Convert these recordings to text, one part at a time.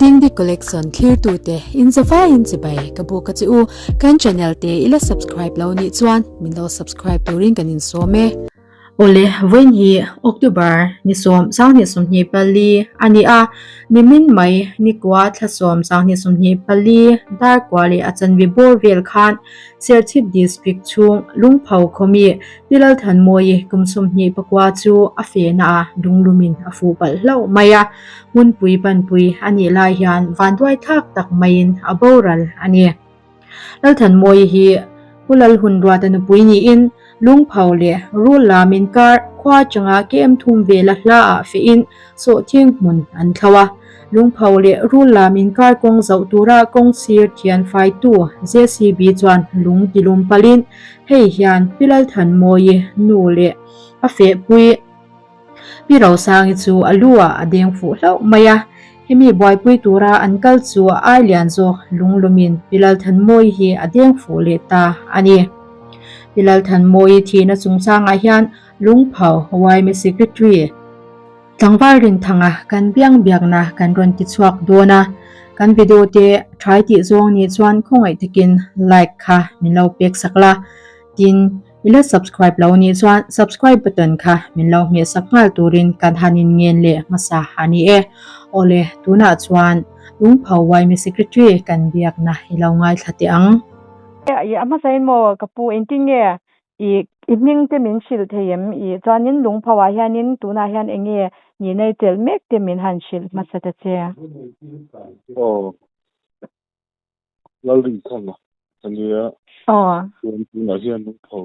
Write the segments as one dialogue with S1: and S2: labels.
S1: Dingdi Collection thlirtute in zavaiin chibai ka buk a che u. Kan channel te i la subscribe lo nih chuan min lo subscribe turin kan insawm e. Awle, vawiin hi October ni sawm sanghnih sawmhnih pali a ni a, nimin mai nikua thla sawm sanghnih sawmhnih pali dar kua leh a chanve bawr vel khan Serchhip District chhung Lungpho khawmi Pi Lalthanmawii kum sawmhnih pakua chu a fehna a lunglumin a fuh palh hlauh mai a, hmunpui panpui a nih lai hian vanduai thlak tak maiin a boral a ni. Lalthanmawii hi Pu Lalhunruata nupui niin Lungpho leh Rul lam inkar khua atanga KM thum vela hlaah fehin sawhthing hmun an thlo a. Lungpho leh Rul lam inkar kawng zoh tura kawng sir thian faitu JCB chuan lung tilum palhin hei hian Pi Lalthanmawii nu leh a fehpui Pi Rosangi chu a lu ah a deng fuh hlauh mai a, hemi buaipui tura an kal chu a ai lian zawk lunglumin Pi Lalthanmawii hi a deng fuh leh ta a ni. Pi Lalthanmawii thihna chungchangah hian Lungpho yma Secretary Tlangval Rinthanga kan biang biakna kan rawn ti chhuak dawn a, kan video te thai tih zawng nih chuan khawngaih takin like kha min lo pek sak la, tin, I la subscribe lo nih chuan subscribe button kha min lo hmeh sak nghal turin kan han in ngen leh hmasa a ni e. Awle, tunah chuan Lungpho yma Secretary kan biakna i lo ngaithla teh ang.
S2: I a hmasa in maw ka pu engtin nge i i hming te min hrilh thei em i chuanin Lungpho ah hianin tunah hian eng nge nihna i chelh mek te min han hrilh hmasa ta che.
S3: Aw. Lalrinthanga a nia.
S2: Aw.
S3: Chuan tunah hian Lungpho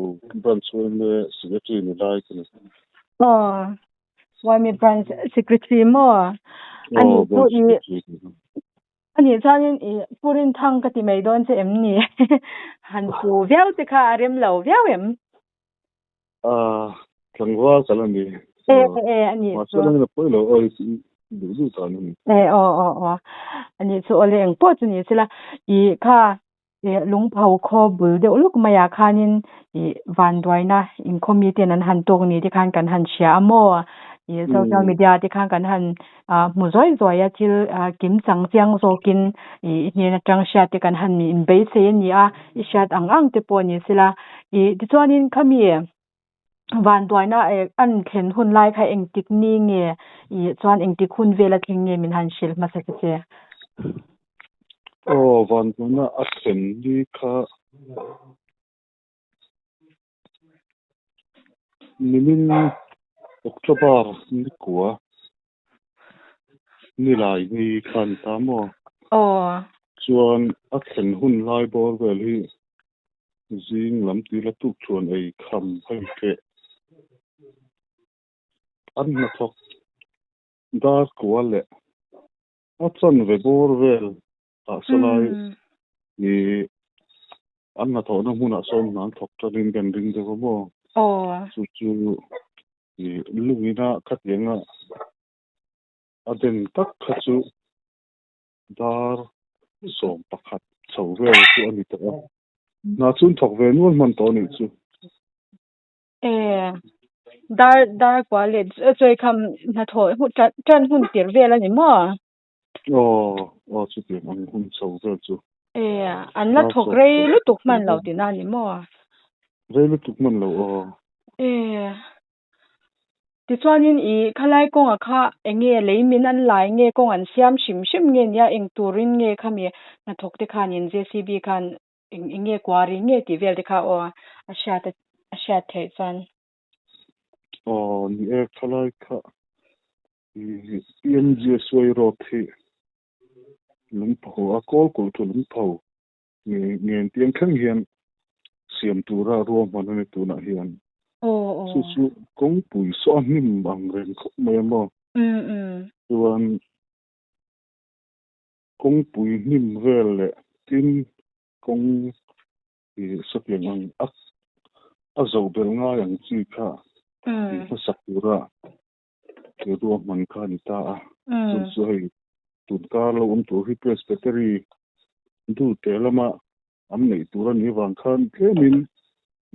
S3: Branch yma Secretary ni lai ka ni.
S2: Aw. Yma Branch Secretary maw? A
S3: Aw,
S2: nih chu
S3: Branch
S2: i
S3: Secretary ka ni.
S2: A nih chuanin i Pu Rinthang ka ti mai dawn che em ni? Han pu viau che kha a rem lo viau em?
S3: Ah, tlangval ka la ni.
S2: E, e, a nih
S3: Mahse
S2: chu.
S3: lang in a pawi lo aw, i duh duh ta ni.
S2: E, aw, aw, aw. A nih chu awle eng pawh chu ni sela. I kha i lungpho khaw bul deuh luk maiah khanin i vanduaina inkhawmi ten an han tawk ni te khan kan han hria a maw? I social media te khan kan han hmu zuai zuai a, thil kim chang chiang zawkin i hnen atang hriat te kan han inbeisei a ni a, i hriat ang ang te pawh ni sela. I tichuanin khami vanduaina an thlen hun lai kha engtik ni nge i chuan engtik hun vela thleng nge min han hrilh hmasa ta che.
S3: Aw, vanduaina a thlen ni kha Nimin October ni kua nilai ni kha a ni ta maw?
S2: Aw.
S3: Chuan a thlen hun lai bawr vel hi zing lam tih la tuk chuan ei kham hei teh an hnathawk dar kua leh a chanve bawr vel ah sawlai i an hnathawhna hmunah sawn hna an thawk tanin kan ring deuh a maw? Chu chu i lungina khatianga a den tak kha chu dar 11 chho vel chu a ni tawh a. Hna chu an thawk ve nual hman tawh a nih chu.
S2: E, dar dar kua leh chawi kham hnathawh tan hun tir vel a ni maw?
S3: Aw, aw chutiang ang hun chho vel chu.
S2: E, an la thawk rei lutuk hman lo tihna a ni maw?
S3: Rei lutuk hman lo aw.
S2: E, tichuanin i khalai kawnga kha eng nge lei min an lai nge kawng an siam hrim hrim nge nia eng turin nge khami hnathawk te khanin JCB khan eng eng nge kuari nge tih vel te kha aw a hriat a hriat theih chuan.
S3: Aw ni e khalai kha PMGSY road hi lungpho a kawl kulh thu lungpho ngen tiang thleng hian siam tura ruahman a ni tunah hian. Chu chu kawngpui saw a hnim ang reng khawp mai a maw. Chuan kawngpui hnim vel leh tin kawng sawtiang ang a zo belh ngai ang chi kha hmasak tura He ruahman kha a ni ta a, chu chu hei tunkar lo awm tur hi Presbytery dute lama an neih tur a nih avang khan tlemin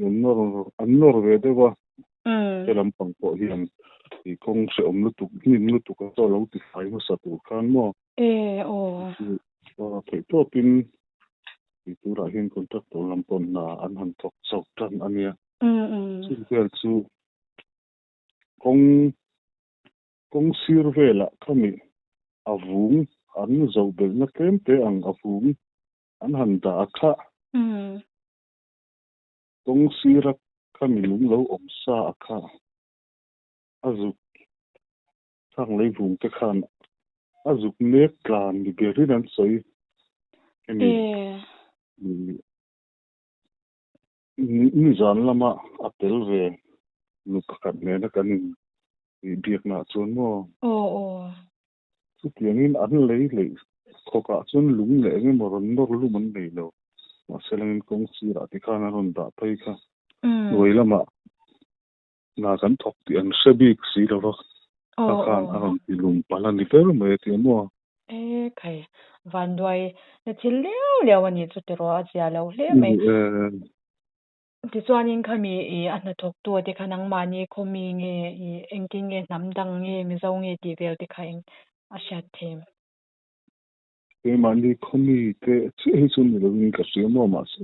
S3: an nawr an nawr ve deuh a, he lampang pawh hian. I kawng hrehawm lutuk, hnim lutuk a chaw lo tifai hmasa tur khan maw?
S2: E aw.
S3: Theih tawpin tih turah hian contractor lam pawh hna an han thawk chho tan a nia. Chu vel chu kawng kawng sir velah khami a vung an zoh belhna tlem te ang a vung an han dah a kha. Kawng sira khami lung lo awm sa a kha a zuk khang lei vung te khan a zuk mek tlan ni berin an sawi hemi nizan lama a tel ve nu pakhat nena kan in biakna ah chuan maw chutiangin an lei leih khawkah chuan lung leh eng emaw rawn nawr lum an nei lo mahse langin kawng sirah tikhan an rawn dah phei kha hnuai lamah Hna kan thawk tih an hre bik si lo va, kha khan a rawn ti lum palh a ni ber mai a ti a maw?
S2: E khai, vanduai na thil liau liau a nih chu tiraw a zia lo hle mai. Tichuanin khami i a hnathawktu te kha nangmahni khaw mi nge i engtin nge hnam dang nge Mizo nge tih vel te kha eng a hriat theim?
S3: Keimahni khaw mi te chiah hi chu ni lovin ka hria maw mahse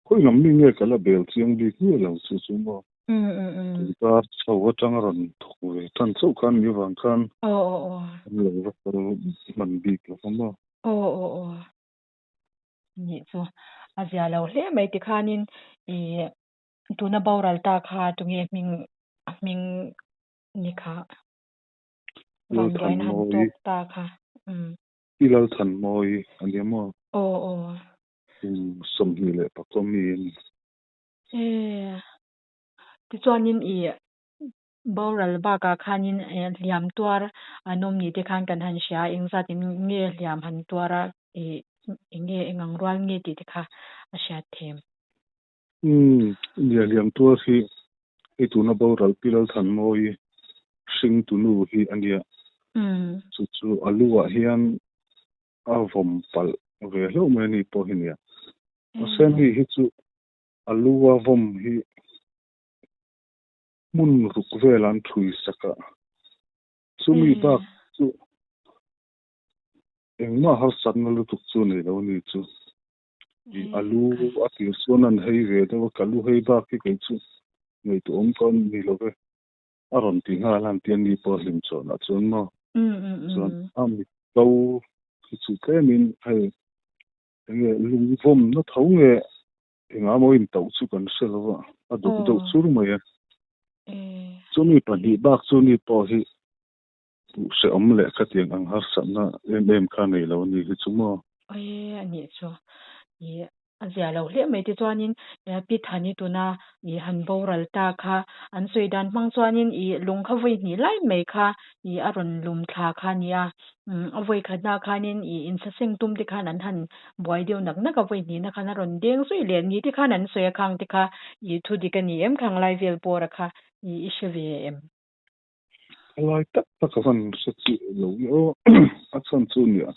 S3: Khawi lam mi nge ka la bel chiang bik miah lo chu chu maw? Tunkar chho atanga rawn thawk ve tan chauh khan ni avang khan an lo va kal hman bik lo va maw?
S2: Aw aw aw nih chu a zia lo hle mai tikhanin i tuna boral ta kha tunge hming a hming ni kha vanduaina han tawk ta kha umm.
S3: I Lalthanmawii a nia maw?
S2: Aw aw.
S3: 21 mi a ni.
S2: E, tichuanin i boral bakah khanin hliam tuar an awm ni te khan kan han hria a, engzat in nge hliam han tuar a, i enge eng ang rual nge tih te kha a hriat them.
S3: Umm, nia hliam tuar hi hei tuna boral Pi Lalthanmawii hringtunu hi a nia. Chu chu a lu ah hian a vawm palh ve hlauh mai a ni pawh hi nia. Mahse mi hi chu a lu a vawm hi hmun ruk vel an thui sak a, chumi bak chu engmah harsatna lutuk chu nei lo a ni chu. A lu a tir chuan an hei ve deuh a, ka lu hei bak hi kei chu ngaihtuahawm ka ni lo ve. A rawn ti nghal a, an tia ni pawh a hlim chhawnah chuan maw? Chuan a mitto hi chu tlemin hei enge lungvawmna tho nge engah maw intauh chu kan hre lo va, a duk deuh chur mai a. Chumi pahnih bak chu ni pawh hi duh hrehawm leh khatiang ang harsatna em em kha nei lo a ni hi chu maw?
S2: Ae a nih chu. Ih A zia lo hle mai tichuanin Pi Thani tuna ih han boral ta kha an sawi dan hmang chuanin ih lung kha vawi hnih lai mai kha ih a rawn lum thla kha a ni a, a vawi khatna khanin ih insaseng tum te khan an han buai deuh nak nak a, vawi hnihna khan a rawn deng zui leh ni te khan an sawi a khang te kha ih thu dik a ni em khang lai vel bawra kha ih i hre ve em?
S3: A lai tak tak a van hre chiah lo nge aw, a chhan chu nia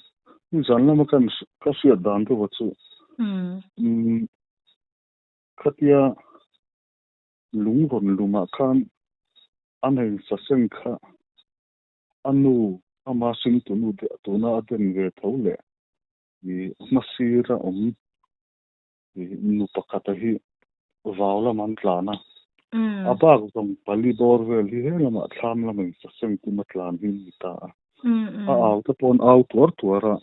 S3: nizan lama kan ka hriat dan deuh a chu umm khatia lung rawn lumah khan a nei saseng kha a nu ama hringtunu tuna a den ve tho leh ih hmasira awm Nu pakhata hi vau lam an tlan a, a bak zawng pali bawr vel hi he lamah thlam lama insaseng tum a tlan hi a ni ta a. A au te pawh an au tuar tuar a.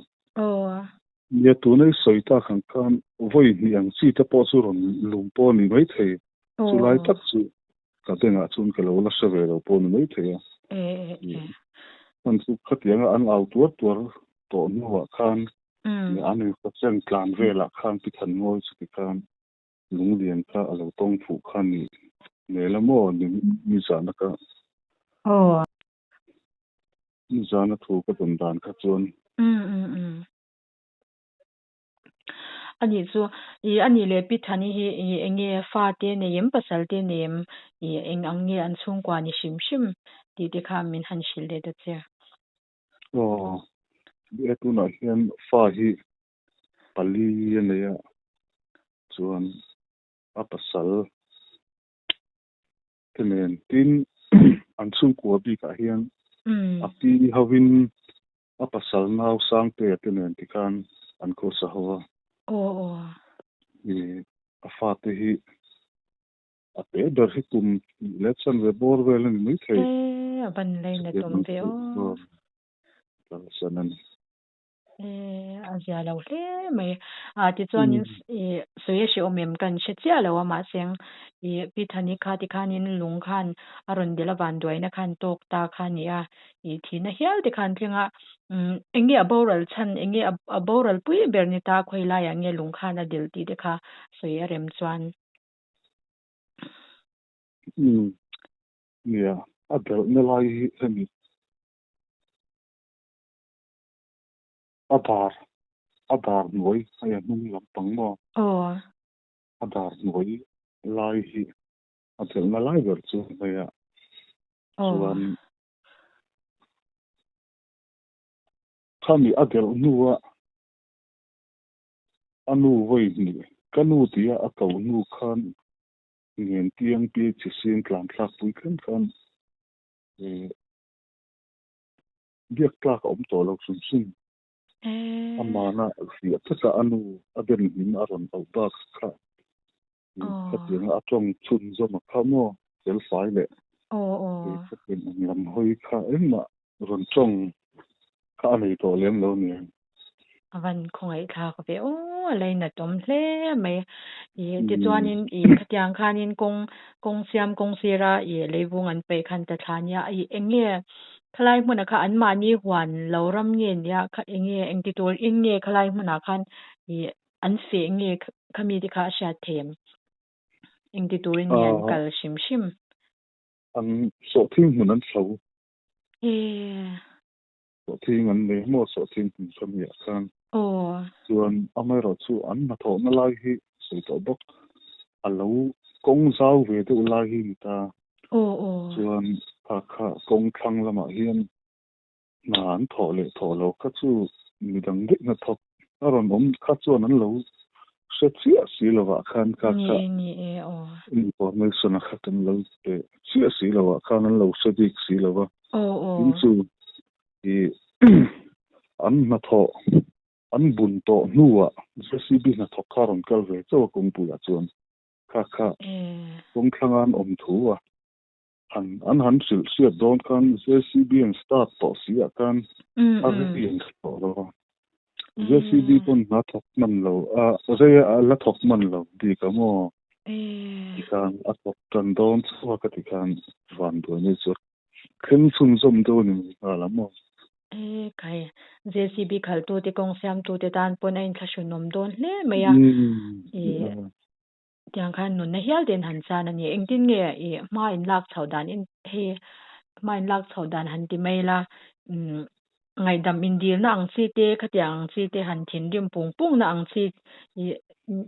S3: Nia tuna i sawi tak ang khan vawi hnih ang chi te pawh chu rawn lum pawh a ni maithei. Chu lai tak chu ka bengah chuan ka lo la hre ve lo pawh a ni maithei a. Hman chu khatianga an au tuar tuar tawh hnuah khan An insaseng tlan velah khan Pi Thanmawi chuti khan lunglian kha a lo tawng fuh kha ni hmel a maw nizana ka nizana thu ka dawn dan kha chuan.
S2: Ani chu i ani leh Pi Thani hi i enge fa te nei em pasal te nei em i eng ang nge an chhungkua ni hrim hrim tih te kha min han hrilh leh ta che.
S3: Aw, he tunah hian fa hi pali a nei a, chuan a pasal te nen tin. an chhungkua bikah hian a pi hovin a pasal nau Sangtea te nen tikhan an khawsa ho a. Ih a fate hi a te ber hi kum hnih leh chanve bawr vel a ni mai thei.
S2: E a ban lainat awm ve aw.
S3: Kalsan a ni.
S2: E a zia lo hle mai. A tichuanin i sawi a hrehawm em kan hre chiah lo a mahse i Pi Thani kha tikhanin lung khan a rawn delh a vanduaina khan tawk ta kha a ni a. I thihna hial te khan thleng a eng nge a boral chhan eng nge a boral pui ber ni ta khawi laiah nge lung khan a delh tih te kha sawi a rem chuan.
S3: Umm nia a delhna lai hi hemi A dar, a dar hnuai hei a hnung lampang maw?
S2: Aw.
S3: A dar hnuai lai hi a delhna lai ber chu hei a chuan khami a delh hnua a nu vawi hnih ka nu tia a ko hnu khan Ngentiang PHC an tlan thlak pui thleng khan Biak tlak a awm tawh lo hrim hrim. Amana fiah taka a nu a den hmin a rawn auh bak kha khatianga a tawng chhunzawm a kha maw felfai leh khatiang ang lam hawi kha engmah rawn tawng kha a nei tawh lem lo nia.
S2: A van khawngaih thlak ve aw, a lainat awm hle mai. Ih tichuanin ih khatiang khanin kawng kawng siam kawng sira ih leivung an paih khan ta thla nia. Ih eng nge khalai hmunah kha anmahni huan lo ram nge nia kha eng nge engti tur in nge khalai hmunah khan ih an feh nge khami te kha a hriat thei em? Engti turin nge an kal hrim hrim?
S3: An sawhthing hmun an thlo.
S2: Ee.
S3: Sawhthing an nei maw sawhthing hmun kha mi ah khan chuan amaherawh chu an hnathawhna lai hi sawi tawh bawk a lo kawng zau ve deuh lai hi ni ta chuan kha kha kawng thlang lamah hian hna an thawh leh thawh lo kha chu midang daih hnathawk a rawn awm kha chuan an lo hre chiah si lovah khan kha kha information a kha kan lo pe chiah si lovah khan an lo hre bik si lova. Tin chu ih an hnathawh an bun tawh hnuah JCB hnathawk kha a rawn kal ve chauh a kawngpuiah chuan kha kha kawngthlanga an awm thu a han an han hrilh hriat dawn khan JCB an start tawh si ah khan a rei an hre tawh lo a. JCB pawn hna thawk hman lo a rei a la thawk hman lo bik a maw tikhan a thawk tan dawn chauh a ka ti khan vanduai chu Thleng chhunzawm deuh a ni mai nghal ang maw?
S2: E kai, JCB khaltute kawng siamtute tan pawn a inthlahrunawm dawn hle mai a. I tiang khan nunna hial ten han chan a ni. Engtin nge i hma in lak chhoh dan in hei hma in lak chhoh dan han ti mai la umm Ngaihdam indilna ang chi te, khatiang ang chi te han thinrim pung pungna ang chi ih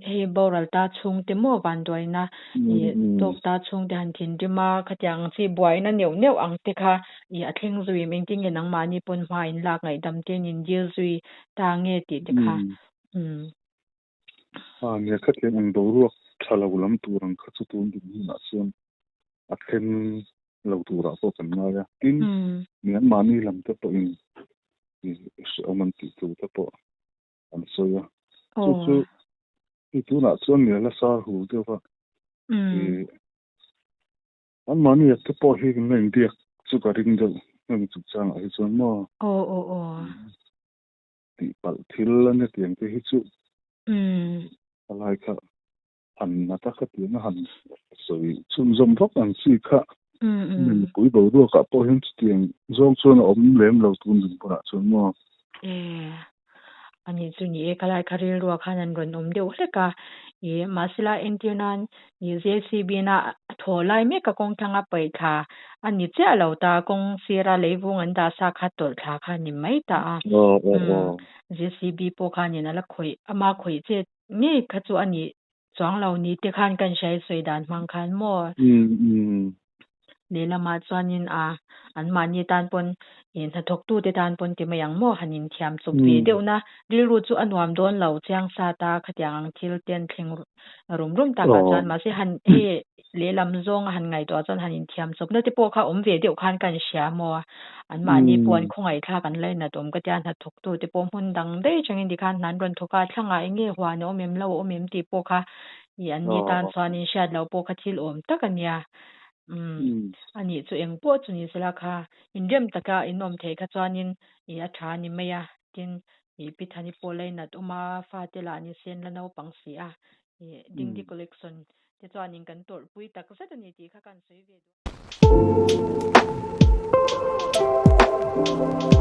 S2: hei boral ta chhungte maw vanduaina ih tawk ta chhungte han thinrim a, khatiang ang chi buaina neuh neuh ang te kha ih a thleng zui em engtin nge nangmahni pawn hma in lak ngaihdam te in indil zui ta nge tih te kha umm.
S3: A nia khatiang ang boruak tha lo lam tur ang kha chu tun ding hunah chuan a thleng lo turah pawh kan ngai a. Tin, Myanmar-ni lam te pawhin hrehawm an tih tur te pawh an sawi a. Chu chu hei tunah chuan mi a la sar hu deuh va. Anmahni te pawh hi kan la inbiak chu ka ring deuh hemi chungchangah hi chuan maw. Tihpalh thil a nia tiang te hi chu a lai kha han na taka tiang a han sawi chhunzawm vak ang chi kha mipui boruakah pawh hian chutiang zawng chuan a awm lem lo tun dinhmunah chuan maw.
S2: E ani chu ni e khalai kha rilruah khan an rawn awm deuh hlek a i mahsela entir nan i JCB na a thaw lai mek a kawng thlang a paih thla a ni chiah lo ta kawng sira leivung an dah sa kha tawlh thla kha a ni mai ta a umm JCB pawh khanin a la khawih ama khawih chet ngei kha chu a nih chuang lo ni te khan kan hria i sawi dan hmang khan maw. Lehlamah chuanin a anmahni tan pawn ih hnathawktute tan pawn ti mai ang maw han inthiam chawp ve deuhna rilru chu a nuam dawn lo chiang sa ta khatiang ang thil te an thleng rum rum takah chuan mahse han hei lehlam zawnga han ngaihtuah chuan han inthiam chawpna te pawh kha awm ve deuh khan ka inhria maw anmahni pawh an khawngaihthlak an lainat awm ka tia hnathawktute pawh hmun dang daih atangin tikhan hna an rawn thawk a thlangah eng nge huan a awm em lo a awm em tih pawh kha ih anni tan chuan inhriat loh pawh kha thil awm tak a nia. Umm anih chu eng pawh chu ni sela kha inrem taka in awm theih kha chuanin ih a tha a ni mai a tin ih Pi Thani pawh lainat awm a fate lah ni sen la naupang si a ih Dingdi collection te chuanin kan tawrhpui tak zet a ni tih kha kan sawi ve duh.